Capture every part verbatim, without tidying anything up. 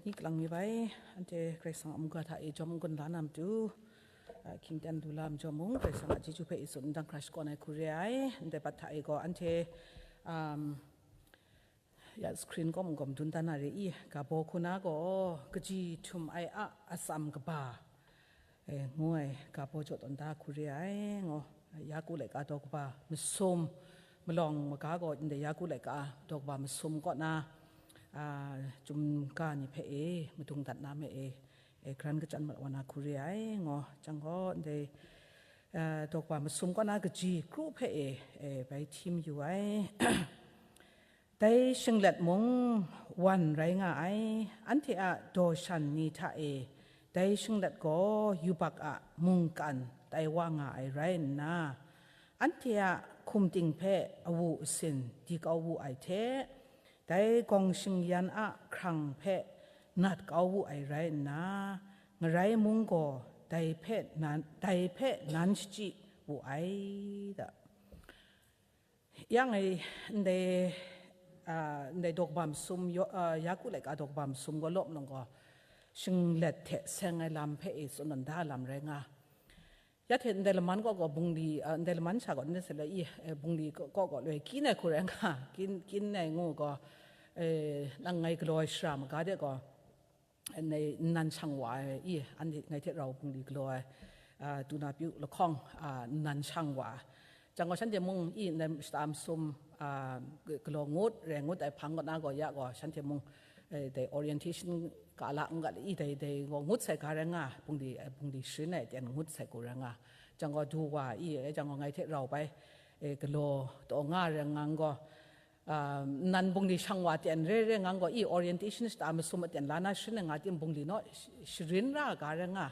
Ni kalang mi bai, anhte Karai Kasang a mungga hta e jawm n-gun la na matu, a, hkying ten du la majaw mung, Karai Kasang a chyeju hpe i tsun ndang hkra shakawn ai hku re ai, ndai bat hta e gaw anhte, um, ya screen kaw mung gaw madun dan na re i, ga baw hku na gaw, kaji htum ai a atsam kaba, e, ngu ai ga baw jaw tawn da hku re ai, ngu, Yaku laika daw kaba masum, malawng maga gaw ndai Yaku laika daw kaba masum kaw na, a, chyum ga ni hpe e, madung dat na me e, e, karan kachyan mat wa na hku re ai, ngu, chyang gaw ndai, a, daw kaba masum kaw na kaji kru hpe e, e, bai hti mayu ai. Dai shinglet mung wan rai nga ai, anhte a daw shan ni hta e, dai shinglet gaw yubak a mungkan tai wa nga ai rai nna, anhte a hkum ting hpe awu asin di kau wu ai hte, dai gawng shingyan a hkrang hpe nat kau wu ai rai nna, ngarai mung gaw dai hpe nan, dai hpe nan shachyi wu ai da. Yang e, ndai, a, ndai daw kaba masum, yo-, a, Yaku laika daw kaba masum gaw lawp nang gaw, shinglet hte seng ai lam hpe e tsun na da lam rai nga. Ya hte ndai laman kaw gaw bungli, a, ndai laman sha gaw ndai se la i, e, bungli kaw, kaw gaw loi kyin ai hku rai nga, kyin, kyin ai ngu gaw, e, nang ngai galaw ai shara maga de gaw, nai nnan shang wa ai, i, anhte ngai hte rau bungli galaw ai, a, tu na pyu lahkawng, a, nnan shang wa ai. Jang gaw shanhte mung, i, ndai shata masum, a, g-, galaw ngut, re ngut ai hpang kaw na gaw, ya gaw shanhte mung, e, dai orientation ga la n ga la, i, dai, dai gaw ngut sai ga rai nga, bungli, e, bungli sharin ai ten ngut sai gaw rai nga. Jang gaw du wa, i, e, jang gaw ngai hte rau bai, e, galaw taw nga rai nga gaw, a, nnan bungli shang wa ten re re ngang gaw, i, orientation shata masum aten la na sharin ai nga tim bungli naw sh-, sharin ra ga rai nga.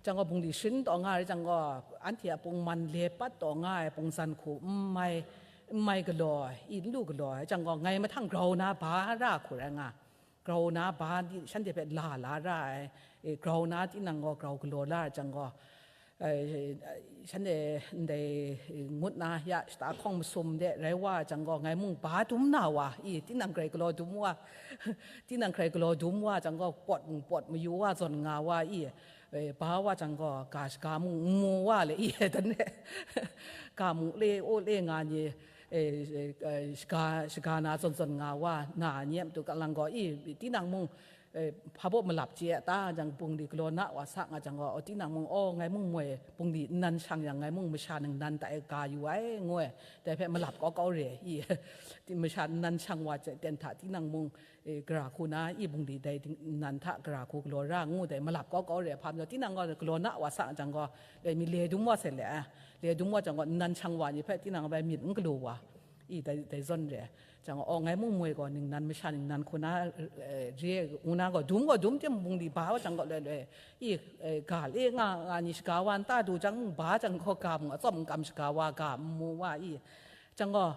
Jang gaw bungli sharin taw nga re jang gaw, anhte a pungman le pat taw nga ai pungzan hku n mai, n mai galaw ai, i, n lu galaw ai jang gaw, ngai mahtang grau na ba ra hku rai nga. Grau na ba di shanhte hpe la la ra ai, e, grau na tinang gaw grau galaw la ai jang gaw, e, shanhte ndai ngut na ya shata hkawng masum de rai wa jang gaw, ngai mung ba dum na wa, i, tinang hkrai galaw dum wa, tinang hkrai galaw dum wa jang gaw, pawt mung pawt mayu wa zawn nga wa, i, e, ba wa jang gaw, ga shaga mung n mu wa le, i, dan e, ga mung le, o le nga ni, e, e, e, shaga, shaga na zawn zawn nga wa, na ni a matu kalang gaw, i, tinang mung, e, hpa baw malap chye a ta, jang bungli galaw na wa sa nga jang gaw, o, tinang mung, o, ngai mung moi bungli nnan shang yang, ngai mung masha ningnan ta e ga yu ai, ngu ai, dai hpe malap kau kau re, i, ti-, masha nnan shang wa ten hta, tinang mung, e, gara hku na, i, bungli dai ting-, nnan hta gara hku galaw ra ngu dai malap kau kau re, hpa majaw, tinang gaw galaw na wa sa nga jang gaw, dai mi le dum wa sai le, a, le dum wa jang gaw, nnan shang wa ni hpe tinang bai myit n galaw wa, i, dai, dai zawn re. Jang gaw, o, ngai mung moi gaw, ningnan masha ningnan hku na, e, re, ngu na gaw, dum gaw dum tim bungli ba wa jang gaw, loi loi, i, e, ga le nga, nga ni shaga wa nta du jang, ba jang gaw, ga mung atsawm n kam shaga wa, ga n mu wa, i, jang gaw,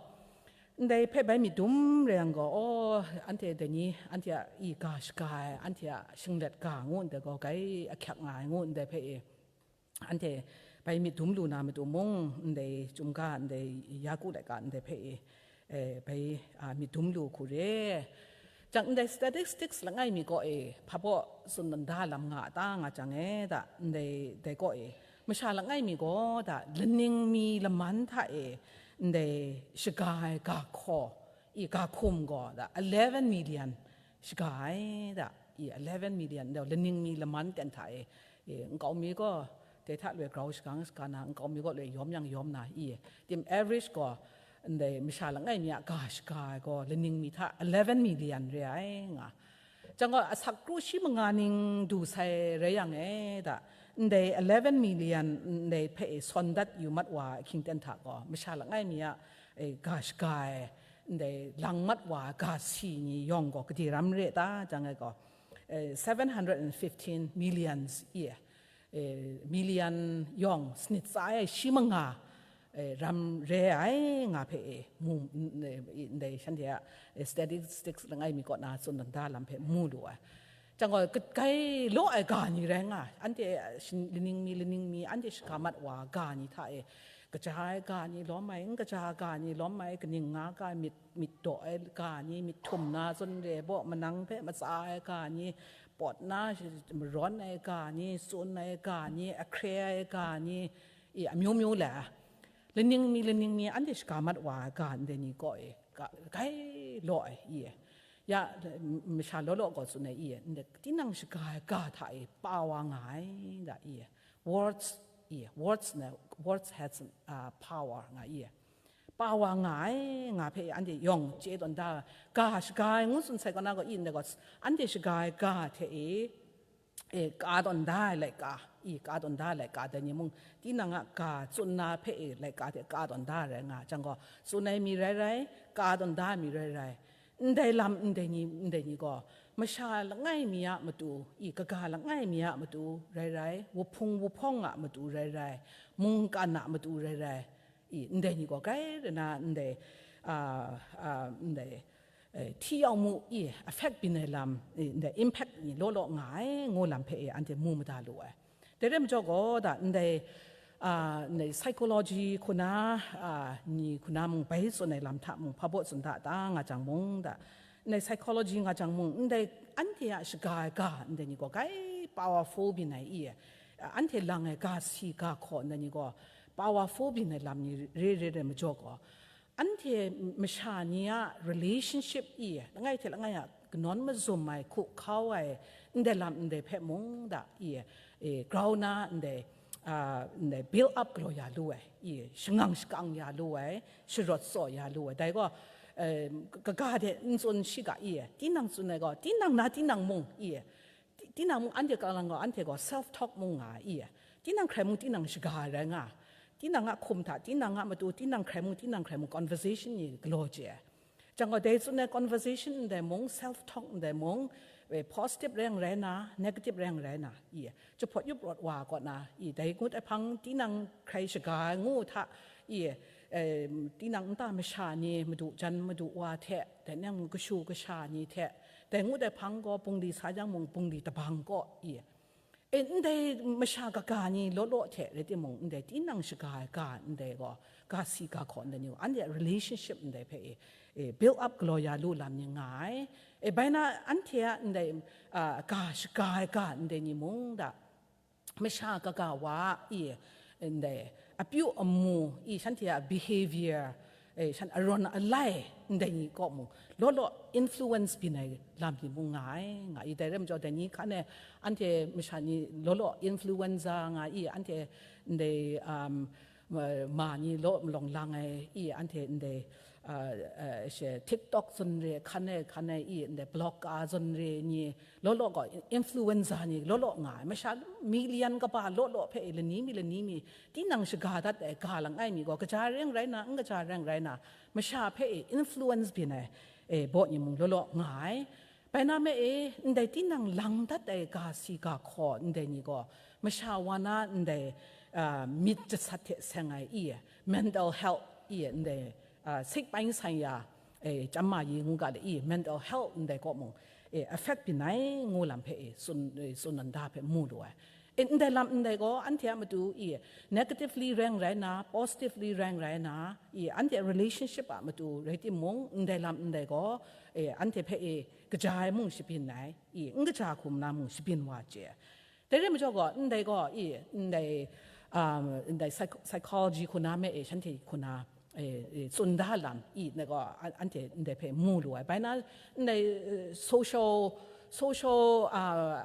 ndai hpe bai myit dum re yang gaw, o, anhte dai ni, anhte a, i, ga shaga ai, anhte a shinglet ga ngu ndai gaw, gai ahkyak nga ai ngu ndai hpe e, anhte bai myit dum lu na matu mung, ndai chyum ga, ndai Yaku laika ndai hpe e, e, bai, a, myit dum lu hku re. Jang ndai statistics langai mi kaw e, hpa baw tsun nda lam nga a ta nga jang e, da, ndai, dai kaw e, masha langai mi gaw, da, laning mi laman hta e, ndai shaga ai ga hkaw, i, ga hkum gaw, da, eleven million shaga ai, da, i, eleven million, da, laning mi laman ten hta e, i, nkau mi gaw, dai hta loi grau shagang shaga na, nkau mi gaw loi yawm yang yawm na, i, tim average gaw, ndai masha langai mi a ga shaga ai gaw, laning mi hta eleven million re ai nga. Jang gaw, asak kru shi manga ning du sai rai yang e, da, ndai eleven million ndai hpe e sawn dat yu mat wa ahkying ten hta gaw, masha langai mi a, e, ga shaga ai, ndai lang mat wa ga si ni yawng gaw, gade ram re ta, jang ai gaw, e, seven hundred and fifteen millions i, e, million yawng sanit tsa ai shi manga, e, ram re ai nga hpe e, mu, n-, e, ndai shanhte a, e, statistics langai mi kaw na tsun da lam hpe mu lu ai. Jang gaw, kat-, gai law ai ga ni rai nga, anhte, e, shin-, laning mi, laning mi, anhte shaga mat wa ga ni hta e, kaja ai ga ni lawm ai, n kaja ga ni lawm ai, kaning nga ga ai, myit, myit daw ai ga ni, myit htum na zawn re baw, manang hpe matsa ai ga ni, pawt na, marawn ai ga ni, tsun ai ga ni, ahkre ai ga ni, i, amyu myu le, laning mi, laning mi, anhte shaga mat wa ai ga ndai ni kaw e, ga, grai law ai, i, ya, masha law law gaw tsun ai, i, ndai tinang shaga ai ga hta e pa wa nga ai, da, i, words, i, words na, words has, uh, power nga, i, pa wa nga ai, nga hpe anhte yawng chye tawn da, ga shaga ai ngu tsun sai kaw na gaw, i, ndai gaw, anhte shaga ai ga hte e, e, ka tawn da ai laika, i, ka tawn da ai laika, dai ni mung, tinang a ga tsun na hpe e, laika hte ka tawn da ai rai nga, jang gaw, tsun ai mi rai rai, ka tawn da ai mi rai rai, ndai lam ndai ni, ndai ni gaw, masha langai mi a matu, i, kaga langai mi a matu rai rai, wuhpung wuhpawng a matu rai rai, mungkan a matu rai rai, i, ndai ni gaw grai re na, ndai, a, a, ndai, eh, hti yau mu, i, affect byin ai lam, i, ndai impact ni law law nga ai, ngu lam hpe e anhte mu mada lu ai. Dai rai majaw gaw, da, ndai, a, ndai psychology hku na, a, ni hku na mung bai tsun ai lam hta mung hpa baw tsun da ta nga jang mung, da, ndai psychology nga jang mung, ndai anhte a shaga ai ga, ndai ni gaw grai powerful byin ai, i, anhte lang ai ga si ga hkaw, ndai ni gaw powerful byin ai lam ni re re rai majaw gaw, anhte masha ni a relationship, i, langai hte langai a kanawn mazum ai, hku hkau ai, ndai lam ndai hpe mung, da, i, e, grau na ndai, a, ndai build up galaw ya lu ai, i, shangang shakang ya lu ai, sharawt tsaw ya lu ai. Dai gaw, e, kaga de n tsun shiga, i, tinang tsun ai gaw, tinang na tinang mung, i, ti-, tinang mung anhte kalang gaw, anhte gaw self talk mung nga, i, tinang hkrai mung tinang shaga ai rai nga, tinang a hkum hta, tinang a matu, tinang hkrai mung, tinang hkrai mung conversation ni galaw chye ai. Jang gaw, dai tsun ai conversation ndai mung, self talk ndai mung, e, positive rai yang rai na, negative rai yang rai na, i, jahpawt yup rawt wa kaw na, i, dai ngut ai hpang tinang hkrai shaga ai ngu hta, i, e, tinang nta masha ni madu jan madu wa hte, dai nang kashu kasha ni hte, dai ngut ai hpang gaw bungli sa jang mung bungli tabang kaw, i, e, ndai masha kaga ni law law hte rai timung, ndai tinang shaga ai ga ndai gaw, ga si ga hkaw ndai ni gaw, anhte a relationship ndai hpe e, e, build up galaw ya lu lam ni nga ai. E, bai na anhte a ndai, a, ga shaga ai ga ndai ni mung, da, masha kaga wa a, i, ndai, apyu amu, i, shanhte a behavior, e, shan arawn alai, ndai ni kaw mung, law law influence byin ai lam ni mung nga ai, nga i. Dai rai majaw, dai ni hkan e, anhte masha ni law law influenza nga i, anhte ndai, um, ma, ma ni law malawng lang ai, i, anhte ndai, a, a, she TikTok zawn re, hkan e, hkan e, i, ndai blog ka zawn re ni, law law gaw influenza ni law law nga ai. Masha million kaba law law hpe e lani mi, lani mi, tinang shaga dat ai ga langai mi gaw, kaja rai yang rai na, n kaja rai yang rai na, masha hpe e influence byin ai, e, baw ni mung law law nga ai. Bai na me e, ndai tinang lang dat ai ga si ga hkaw ndai ni gaw, masha wa na ndai, a, myit jasat hte seng ai, i, mental health, i, ndai, a, sik paing sanya, e, chyam ma yi ngu ga le, i, mental health ndai kaw mung, e, affect byin ai ngu lam hpe, e, tsun, e, tsun nda hpe mu lu ai. E, ndai lam ndai gaw, anhte a matu, i, negatively rai yang rai na, positively rai yang rai na, i, anhte a relationship a matu rai timung, ndai lam ndai gaw, e, anhte hpe, e, kaja ai mung shabyin ai, i, n kaja hkum na mung shabyin wa chye ai. Dai rai majaw gaw, ndai gaw, i, ndai, um, ndai psych-, psychology hku na me, e, shanhte hku na, e, e, tsun da lam, i, ndai gaw, an-, anhte ndai hpe mu lu ai. Bai na, ndai, e, social, social, a,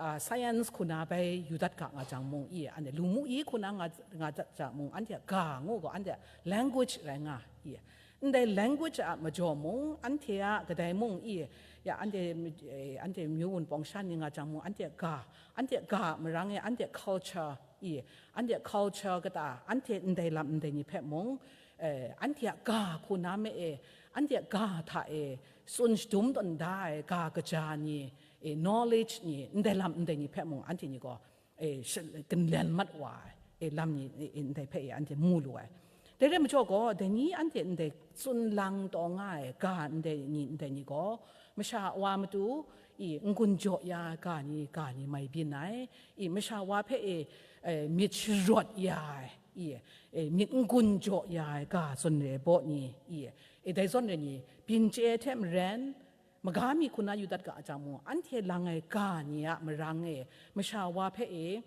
a, science hku na bai yu dat ga nga jang mung, i, anhte lu mu i hku na nga, nga dat jang mung, anhte a ga ngu gaw, anhte a language rai nga, i. Ndai language a majaw mung, anhte a kadai mung, i, ya, anhte, e, anhte myu wunpawng sha ni nga jang mung, anhte a ga, anhte a ga marang e, anhte a culture, i, anhte a culture kata, anhte ndai lam ndai ni hpe mung, e, anhte a ga hku na me e, anhte a ga hta e, tsun shadum tawn da ai ga kaja ni, e, knowledge ni, ndai lam ndai ni hpe mung, anhte ni gaw, e, sh-, ginlen mat wa ai, e, lam ni, e, e, ndai hpe, e, anhte mu lu ai. Dai rai majaw gaw, dai ni anhte ndai tsun lang taw nga ai ga ndai ni, ndai ni gaw, masha wa matu, i, n-gun jaw ya ai ga ni, ga ni mai byin ai, i, masha wa hpe, e, e, myit sharawt ya ai, i, e, myit n-gun jaw ya ai ga zawn re baw ni, i, e, dai zawn re ni, byin chye ai hte maren, maga mi hku na yu dat ga a jang mung, anhte lang ai ga ni a marang e, masha wa hpe e,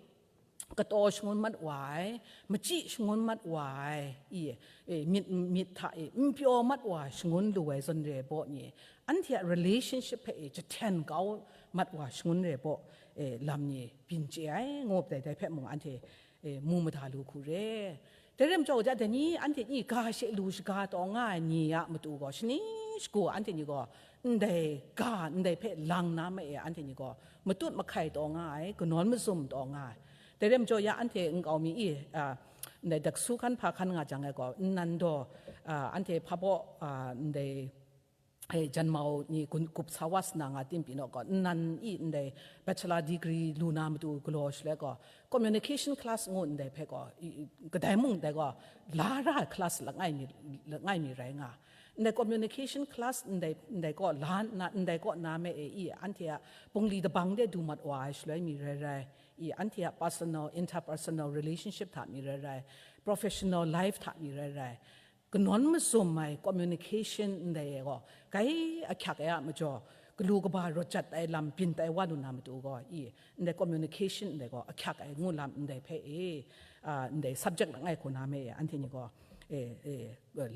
kataw shangun mat wa ai, machyi shangun mat wa ai, i, e, myit, myit hta e, n pyaw mat wa shangun lu ai zawn re baw ni, anhte a relationship hpe e, jahten kau mat wa shangun re baw, e, lam ni byin chye ai, ngu dai, dai hpe mung anhte, e, mu mada lu hku re. Dai rai majaw, ja dai ni anhte ni ga she lu shaga taw nga ai ni a matu gaw, shani shagu anhte ni gaw, ndai ga, ndai hpe lang na ma e, anhte ni gaw, matut mahkai taw nga ai, kanawn mazum taw nga ai. Dai rai majaw, ya anhte nkau mi i, a, ndai daksu hkan hpa hkan nga jang ai gaw, nnan daw, a, anhte hpa baw, a, ndai, e, janmau ni gun-, gup sa wa sa na nga tim pyi naw gaw, nnan i ndai bachelor degree lu na matu galaw shaloi gaw, communication class ngu ndai hpe gaw, i, i, kadai mung ndai gaw, la ra ai class langai mi, langai mi rai nga. Ndai communication class ndai, ndai gaw la na, ndai gaw na me e i, anhte a bungli dabang de du mat wa ai shaloi mi rai rai, i, anhte a personal, interpersonal relationship hta mi rai rai, professional life hta mi rai rai, kanawn mazum ai communication ndai e gaw, kai ahkyak ai a majaw, galu kaba rawt jat ai lam byin tai wa lu na matu gaw, i, ndai communication ndai gaw ahkyak ai ngu lam ndai hpe e, a, ndai subject langai hku na me e, anhte ni gaw, e, e,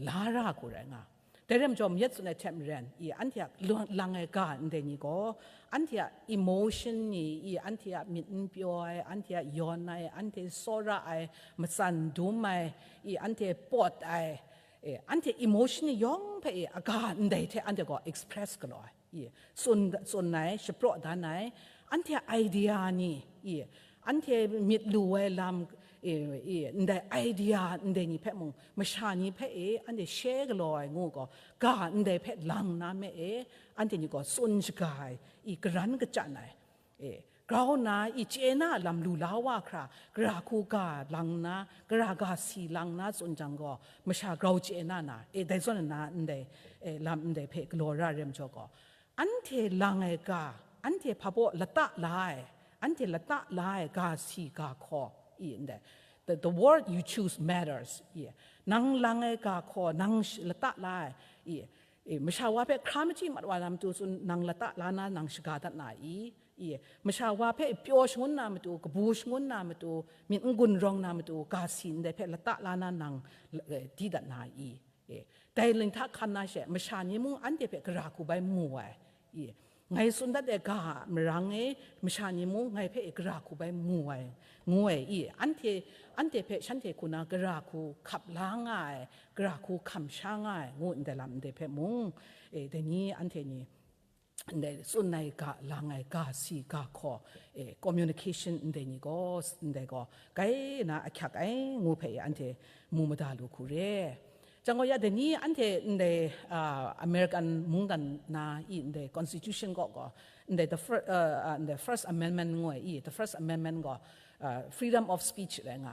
la ra hku rai nga. Dai rai majaw, myit tsun ai hte maren, i, anhte a lung-, lang ai ga ndai ni gaw, anhte a emotion ni, i, anhte a myit n pyaw ai, anhte a yawn ai, anhte tsawra ai, matsan dum ai, i, anhte pawt ai, e, anhte emotion ni yawng hpe, e, aga ndai hte anhte gaw express galaw ai, i, tsun, tsun ai, shapraw dan ai, anhte a idea ni, i, anhte myit lu ai lam, e, e, ndai idea ndai ni hpe mung, masha ni hpe e, anhte share galaw ai ngu gaw, ga ndai hpe lang na me e, anhte ni gaw tsun shaga ai, i, karan kachyan ai, e, grau nna, i, chye na lam lu la wa hkra, gara hku ga lang na, gara ga si lang na tsun jang gaw, masha grau chye na na, e, dai zawn nna ndai, e, lam ndai hpe galaw ra rem jaw gaw, anhte lang ai ga, anhte hpa baw lata la ai, anhte lata la ai ga si ga hkaw, i, ndai. The, the word you choose matters, i. Nang lang ai ga hkaw, nang sh-, lata la ai, i, e, masha wa hpe hkra machyi mat wa na matu tsun, nang lata la na, nang shaga dat na i, i, masha wa hpe pyaw shangun na matu, kabu shangun na matu, myit n-gun rawng na matu, ga si ndai hpe lata la na nang, e, di dat na i. E, dai ling hta hkan na she, masha ni mung anhte hpe gara hku bai mu ai, i, ngai tsun dat ai ga a marang e, masha ni mung ngai hpe e gara hku bai mu ai, ngu ai, i, anhte, anhte hpe shanhte hku na gara hku hkap la nga ai, gara hku hkam sha nga ai, ngu ndai lam ndai hpe mung, e, dai ni anhte ni, ndai tsun ai ga, lang ai ga, si ga hkaw, e, communication ndai ni gaw, ndai gaw, kai na ahkyak ai ngu hpe e anhte mu mada lu hku re. Jang gaw ya dai ni anhte ndai, ah, American mungdan na i ndai constitution gaw gaw, ndai the fir-, ah, ah, ndai First Amendment ngu ai i, the First Amendment gaw, ah, freedom of speech rai nga.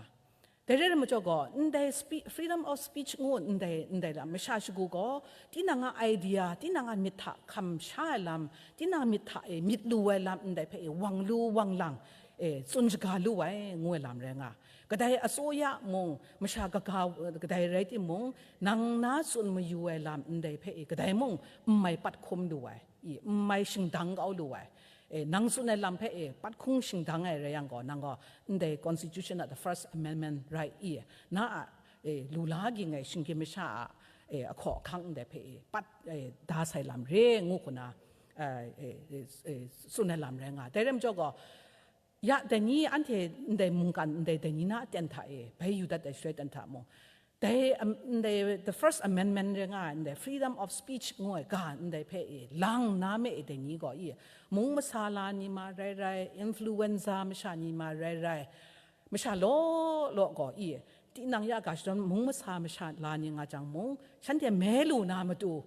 Dai rai rai majaw gaw, ndai spe-, freedom of speech ngu ndai, ndai lam, masha shagu gaw, tinang a idea, tinang a myit hta hkam sha ai lam, tinang a myit hta e myit lu ai lam, ndai hpe e wang lu, wang lang, e, tsun shaga lu ai, ngu ai lam rai nga. Kadai asuya mung, masha kaga, kadai rai timung, nang na tsun mayu ai lam, ndai hpe e, kadai mung, n mai pat hkum lu ai, i, n mai shingdang kau lu ai. E, nang tsun ai lam hpe e, pat hkung shingdang ai rai yang gaw, nang gaw, ndai Constitution a the First Amendment rai i, na a, e, lu la ging ai shinggyim masha a, e, ahkaw ahkang ndai hpe e, pat, e, da sai lam re ngu hku na, e, e, e, e, tsun ai lam rai nga. Dai rai majaw gaw, ya dai ni anhte ndai mungkan, ndai dai ni na aten hta e, bai yu dat ai shaloi ten hta mung, dai, am, ndai, the First Amendment rai nga ai, ndai freedom of speech ngu ai ga ndai hpe i, lang na me e dai ni gaw i, mung masa la ni ma rai rai, influenza masha ni ma rai rai, masha law law gaw i, tinang ya ga shadawn mung masa masha la ni nga jang mung, shanhte me lu na matu,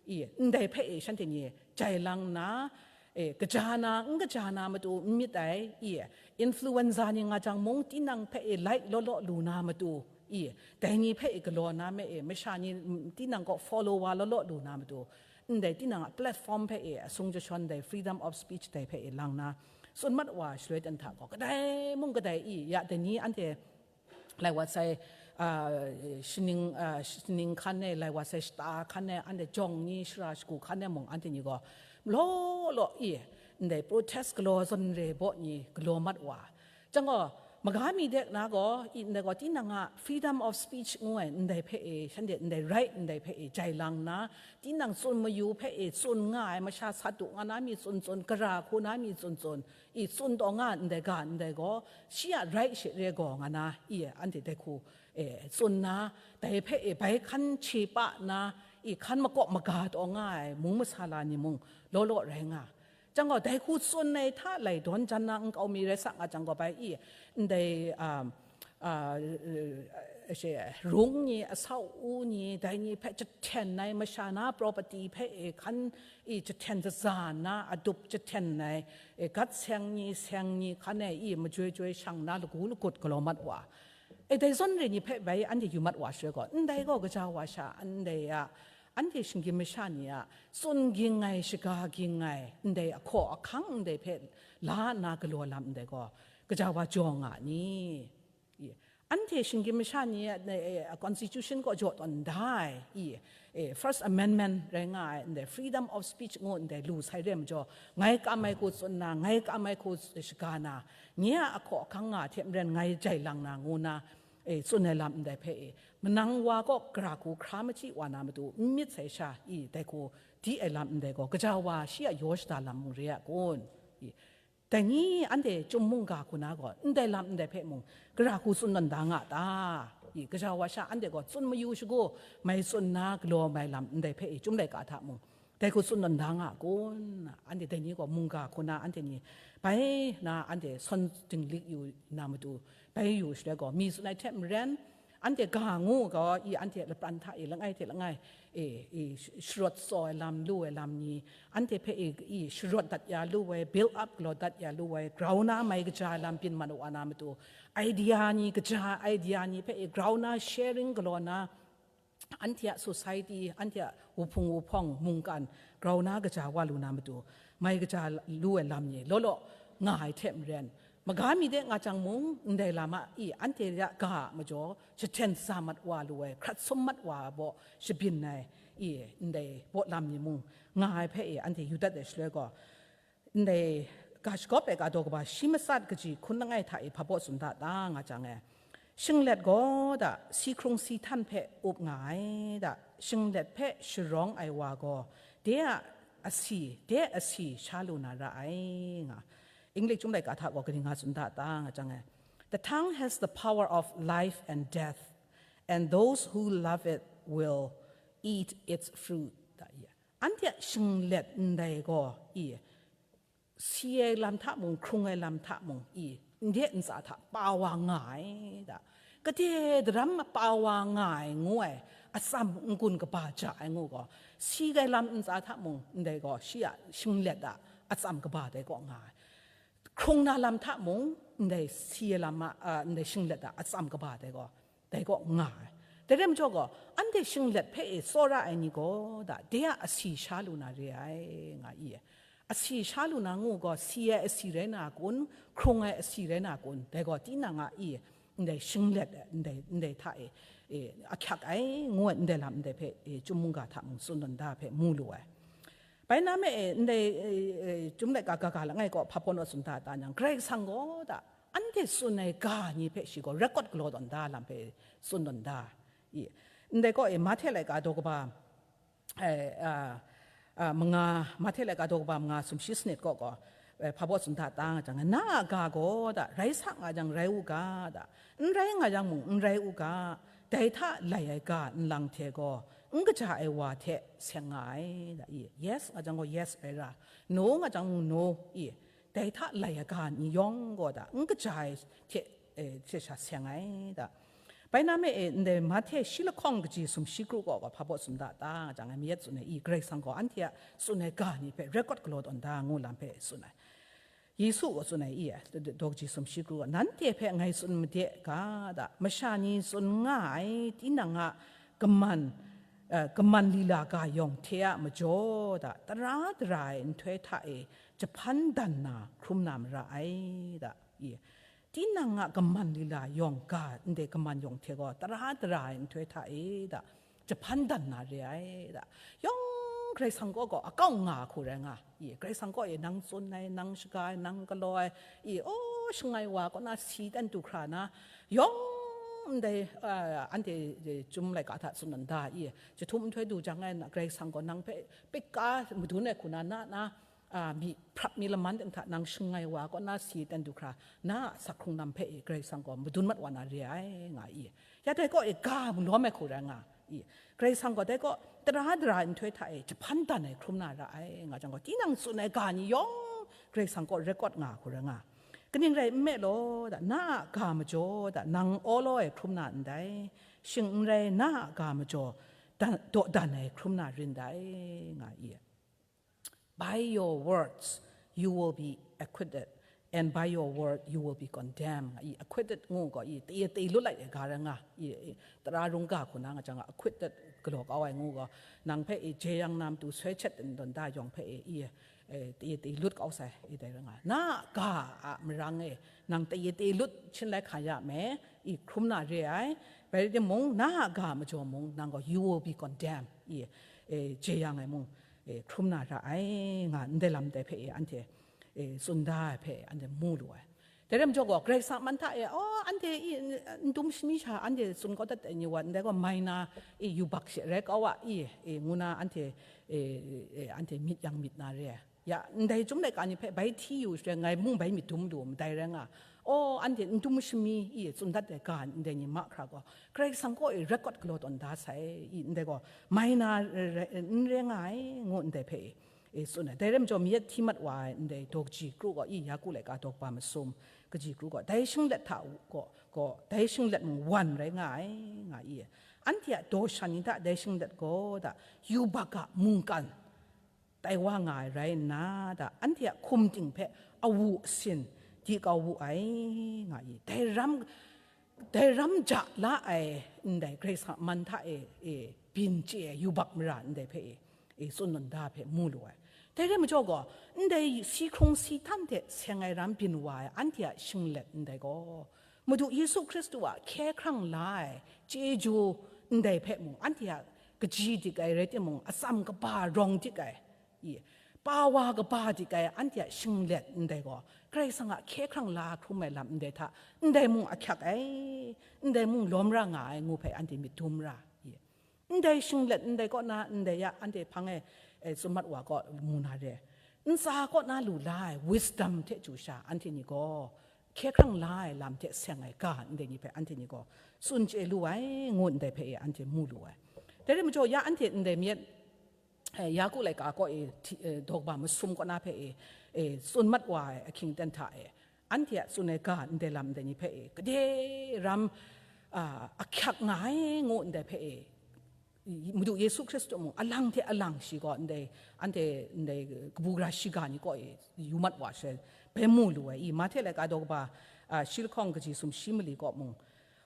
i, ndai hpe e shanhte ni jai lang nna, e, kaja na, n kaja na matu n myit ai, i, influenza ni nga jang mung, tinang hpe e like law law lu na matu, i, dai ni hpe e galaw na me e, masha ni, mm, tinang kaw follow wa law law lu na matu, ndai tinang a platform hpe e asung jashawn dai freedom of speech dai hpe e lang na, tsun mat wa shaloi ten hta gaw, kadai mung kadai i, ya dai ni anhte, lai wat sai, a, shaning, a, shaning hkan e, lai wa sai shata hkan e, anhte jawng ni, shara shagu hkan e mung, anhte ni gaw, law law i, ndai protest galaw zawn re baw ni galaw mat wa. Chyang gaw, maga mi de na gaw, i, ndai gaw tinang a freedom of speech ngu ai, ndai hpe e, shanhte ndai right, ndai hpe e, jai lang nna, tinang tsun mayu hpe e, tsun nga ai, masha sat du nga na mi tsun tsun, gara hku na mi tsun tsun, i, tsun taw nga ai ndai ga ndai gaw, shi a right she re gaw nga na, i, anhte dai hku, e, tsun na, dai hpe e, bai hkan che pa na, i, hkan makawp maga taw nga ai mung masala ni mung, law law rai nga. Chyang gaw, dai hku tsun ai hta lai dawn jan na nkau mi rai sa nga chyang gaw, bai i, ndai, um, a, e, she, rung ni, asau u ni, dai ni hpe jahten ai, masha na property hpe e hkan i jahten zaza nna, adup jahten ai, e, gat seng ni, seng ni hkan e i majoi joi shang na, lagu lagut galaw mat wa. E, dai zawn re ni hpe bai anhte yu mat wa shaloi gaw, ndai gaw gaja wa sha, ndai a, anhte shinggyim masha ni a tsun ging ai, shaga ging ai, ndai ahkaw ahkang ndai hpe la nna galaw lam ndai gaw, gaja wa jaw nga ni? I, anhte shinggyim masha ni a, e, e, constitution kaw jaw tawn da ai, i, e, First Amendment rai nga ai, ndai freedom of speech ngu ndai lu sai re majaw, ngai kam ai hku tsun na, ngai kam ai hku shaga na, nye a ahkaw ahkang nga hte maren ngai jai lang na ngu na, e, tsun ai lam ndai hpe, e, manang wa kaw gara hku hkra machyi wa na matu n myit sai sha, i, dai hku di ai lam ndai gaw, gaja wa shi a yaw shada lam mung re a kun? I, dai ni anhte chyum mungga hku na gaw, ndai lam ndai hpe mung, gara hku tsun tawn da nga ta? I, gaja wa sha anhte gaw tsun mayu shagu, mai tsun na galaw mai lam ndai hpe i, chyum laika hta mung, dai hku tsun tawn da nga kun? Anhte dai ni gaw mungga hku na anhte ni bai na anhte sawn dinglik yu na matu, bai yu shaloi gaw, mi tsun ai hte maren, anhte ga ngu gaw i, anhte lapran hta i langai hte langai, e, i, sh-, sharawt tsaw ai lam, lu ai lam ni, anhte hpe i, i, sharawt dat ya lu ai, build up galaw dat ya lu ai, grau na mai kaja ai lam byin mat wa na matu, idea ni, kaja idea ni hpe i, grau na sharing galaw na, anhte a society, anhte a wuhpung wuhpawng, mungkan, grau na kaja wa lu na matu, mai kaja lu ai lam ni law law nga ai hte maren, maga mi de nga chyang mung, ndai lam a i, anhte ya ga a majaw, jahten sa mat wa lu ai, hkrat sum mat wa baw shabyin ai, i, ndai baw lam ni mung, nga ai hpe i, anhte yu dat ai shaloi gaw, ndai ga shagawp ai ga daw kaba shi matsat kaji hkun langai hta i hpa baw tsun da ta nga chyang e, shinglet gaw da, si hkrung si htan hpe up nga ai da, shinglet hpe sharawng ai wa gaw, de a asi, de asi sha lu na ra ai nga. English chyum laika hta gaw kaning nga tsun da ta nga chyang e, "The tongue has the power of life and death, and those who love it will eat its fruit," da i. Anhte a shinglet ndai gaw i, si ai lam hta mung, hkrung ai lam hta mung i, ndai ntsa hta pa wa nga ai da. Gade daram pa wa nga ai ngu ai, atsam n-gun kaba ja ai ngu gaw, si ai lam ntsa hta mung, ndai gaw shi a shinglet a atsam kaba dai kaw nga ai. Hkrung na lam hta mung, ndai si ai lam a, a, ndai shinglet a atsam kaba dai gaw, dai kaw nga ai. Dai rai majaw gaw, anhte shinglet hpe e tsawra ai ni gaw da, de a asi sha lu na re ai, nga i. Asi sha lu na ngu gaw, si ai asi rai na kun, hkrung ai asi rai na kun, dai gaw tinang a i, ndai shinglet, ndai, ndai hta e, e, ahkyak ai, ngu ai, ndai lam ndai hpe, e, chyum mungga hta mung tsun tawn da hpe mu lu ai. Bai na me e, ndai, e, e, Chyum laika ga ga langai kaw hpa baw naw tsun da ta nyang, Karai Kasang gaw da, anhte tsun ai ga ni hpe shi gaw record galaw tawn da lam hpe tsun tawn da. I, ndai kaw e, Mahte laika daw kaba, e, a, a, manga, Mahte laika daw kaba manga sumshi sanit kaw gaw, e, hpa baw tsun da ta nga jang, na a ga gaw da, rai sa nga jang rai u ga da, n rai nga jang mung n rai u ga, dai hta lai ai ga nlang hte gaw, n kaja ai wa hte seng nga ai da i, yes nga jang gaw yes rai ra, no nga jang mung no i, dai hta lai ai ga ni yawng gaw da, n kaja ai hte, e, hte sha seng ai da. Bai na me e, ndai Mahte shi lahkawng kaji sumshi kru kaw gaw hpa baw tsun da ta nga jang, mayat tsun ai i, Karai Kasang gaw anhte a tsun ai ga ni hpe record galaw tawn da ngu lam hpe tsun ai. Yesu gaw tsun ai i, d-, d-, daw kaji sumshi kru, nanhte hpe ngai tsun made ga da, masha ni tsun nga ai tinang a kaman, eh, kaman lila ga yawng hte a majaw da, tara dara ai nhtoi hta e jahpan dan na hkrum na mara ai da, i, Tinang a kaman lila yawng ga ndai kaman yawng hte gaw tara dara ai nhtoi hta e da, jahpan dan na re ai da. Yawng Karai Kasang kaw gaw akau nga hku rai nga. I, Karai Kasang kaw e nang tsun ai, nang shaga ai, nang galaw ai, i, aw, shangai wa kaw na si dan du hkra na, yawng ndai, ah, anhte, eh, Chyum laika hta tsun nna da, i, jahtum nhtoi du jang ai na, Karai Kasang gaw nang hpe pika madun ai hku na, na, na, a, mi hprap mi laman ting hta nang shangai wa kaw na si dan du hkra, na a sak hkrung lam hpe e Karai Kasang gaw madun mat wa na re ai, nga i. Ya dai kaw e ga malawm ai hku rai nga i. Karai Kasang gaw dai kaw tara dara ai nhtoi hta e jahpan dan ai hkrum na ra ai, nga jang gaw, tinang tsun ai ga ni yawng Karai Kasang kaw record nga hku rai nga. Kaning rai nme law, da, na a ga majaw, da, nang awlaw ai hkrum na ndai, shing n rai, na a ga majaw, dan, dawdan ai hkrum na rin dai, nga i. By your words, you will be acquitted, and by your word, you will be condemned. I acquitted ngu gaw, i, tei tei lut lai ai ga rai nga, i, i, tara rung ga hku na nga jang, acquitted galaw kau ai ngu gaw, nang hpe, i, jeyang na matu soi chet dawn da yawng hpe, i, i, e, tei tei lut kau sai, i, dai rai nga. Na a ga a marang e, nang tei tei lut shin lai hka ya me, i, hkrum na re ai, bai rai timung, na a ga majaw mung, nang gaw, you will be condemned, i, e, jeyang ai mung, e, hkrum na ra ai, nga ndai lam dai hpe e anhte, e, tsun da ai hpe anhte mu lu ai. Dai rai majaw gaw, Karai Kasang man hta e, aw, anhte i, n dum shami sha anhte tsun kau dat ai ni wa, ndai gaw mai na, i, yubak she rai kau a, i, e, ngu na anhte, e, e, anhte myit yang myit na re ai. Ya, ndai Chyum laika ni hpe bai hti yu shaloi, ngai mung bai myit dum lu, madai rai nga. Aw, anhte n dum shami i tsun dat ai ga ndai ni mahkra gaw, Karai Kasang kaw e record galaw tawn da sai, i ndai gaw, mai na re, re, n re nga ai, ngu ndai hpe, e, tsun ai. Dai rai majaw, mayat hti mat wa ai ndai daw kaji kru gaw, i Yaku laika daw kaba masum kaji kru gaw, dai shinglet hta gaw, gaw, dai shinglet mung wan rai nga ai, nga i. Anhte a daw shan ni hta dai shinglet gaw da, yubak a mungkan, tai wa nga ai rai nna, da, anhte a hkum ting hpe awu asin di kau wu ai, nga i. Dai ram, dai ram ja la ai ndai Karai Kasang a man hta e, e, byin chye ai yubak mara ndai hpe e, e, tsun nawn da hpe mu lu ai. Dai rai majaw gaw, ndai si hkrung si htan hte seng ai ram byin wa ai anhte a shinglet ndai gaw, Madu Yesu Hkristu a hkye hkrang la ai chyeju ndai hpe mung, anhte a kaji dik ai rai timung, atsam kaba rawng dik ai, i, pa wa kaba dik ai anhte a shinglet ndai gaw, Karai Kasang a hkye hkrang la hkrum ai lam ndai hta, ndai mung ahkyak ai, ndai mung lawm ra nga ai ngu hpe anhte myit dum ra, i. Ndai shinglet ndai kaw na, ndai ya anhte hpang e, e, tsun mat wa kaw mu na re. Ntsa kaw na lu la ai wisdom hte chyu sha anhte ni gaw, hkye hkrang la ai lam hte seng ai ga ndai ni hpe anhte ni gaw tsun chye lu ai, ngu ndai hpe e anhte mu lu ai. Dai rai majaw, ya anhte ndai myit, e, Yaku laika kaw e hti, e, daw kaba masum kaw na hpe e, e, tsun mat wa ai ahkying ten hta e, anhte a tsun ai ga ndai lam ndai ni hpe e, gade ram, a, ahkyak nga ai, ngu ndai hpe e, Madu Yesu Hkristu mung alang hte alang shi gaw ndai, anhte ndai kabu gara shiga ni kaw e yu mat wa she bai mu lu ai. I, Mahte laika daw kaba, a, shi lahkawng kaji sumshi mali kaw mung,